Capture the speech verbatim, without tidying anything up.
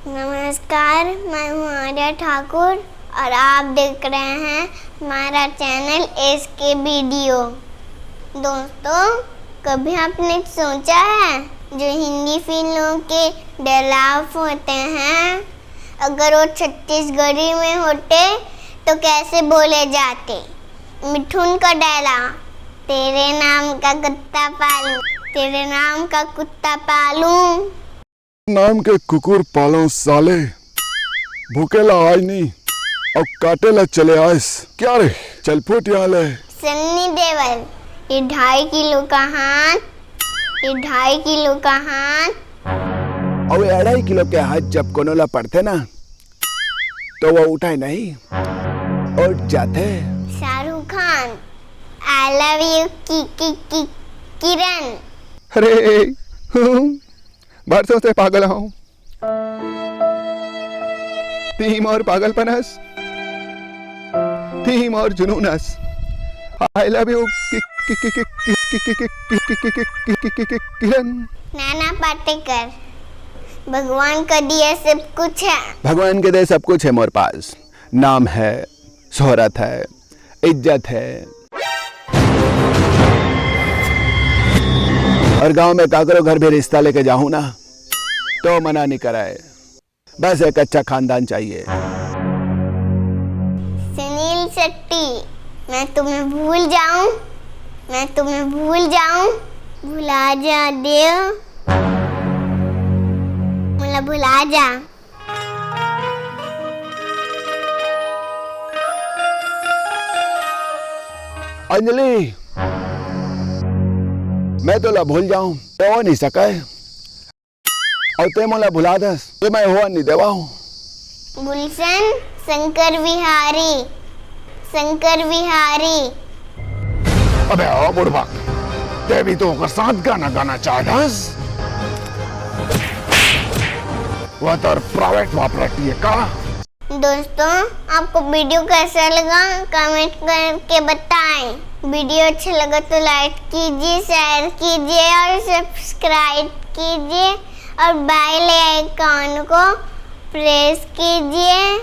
नमस्कार, मैं हूँ आर्या ठाकुर और आप देख रहे हैं हमारा चैनल एस के वीडियो। दोस्तों, कभी आपने सोचा है, जो हिंदी फिल्मों के डायलॉग होते हैं, अगर वो छत्तीसगढ़ी में होते तो कैसे बोले जाते? मिठुन का डायलॉग, तेरे नाम का कुत्ता पालूं, तेरे नाम का कुत्ता पालूं। नाम के कुकुर पालूं साले, भूकेला आय नी अउ काटेला चले आयस। क्या रे, चल फुट यहाँ ले। सन्नी देवल, ये ढाई किलो का हाथ, ये ढाई किलो का हाथ। अउ ये अढ़ाई किलो के हाथ जब कोनो ला पड़थे ना, तो वो उठाय नहीं, उठ जाथे। Shahrukh Khan, I love you कि, कि, कि, किरण। अरे, हूँ, बरसों से पागल हूँ। तिही मोर पागलपन अस, तिही मोर जुनून अस। I love you कि, कि, किरण। नाना पाटेकर, भगवान का दिया सब कुछ है। भगवान के दे सब कुछ है मोर पास। नाम है, शोहरत है, इज्जत है। और गांव में काकरो घर भी रिश्ता लेके जाहूं ना, तो मना नहीं कराए। बस एक अच्छा खानदान चाहिए। सुनील शेट्टी, मैं तुम्हें भूल जाऊं, मैं तुम्हें भूल जाऊं। भुला जा देव, मोला भुला जा। अंजलि, मैं तोला भूल जाऊं, तो हो नहीं सके। अउ ते मोला भुला दस, तो मैं होवा नहीं देवाहूं। गुलशन, शंकर विहारी, शंकर विहारी। अबे ओ बुड़बक, ते भी तो ओकर साथ गाना गाना चाहत हस? वो तोर प्राइवेट प्रॉपर्टी है का? दोस्तों, आपको वीडियो कैसा लगा, कमेंट करके बताएं। वीडियो अच्छा लगा तो लाइक कीजिए, शेयर कीजिए और सब्सक्राइब कीजिए और बेल आइकन को प्रेस कीजिए।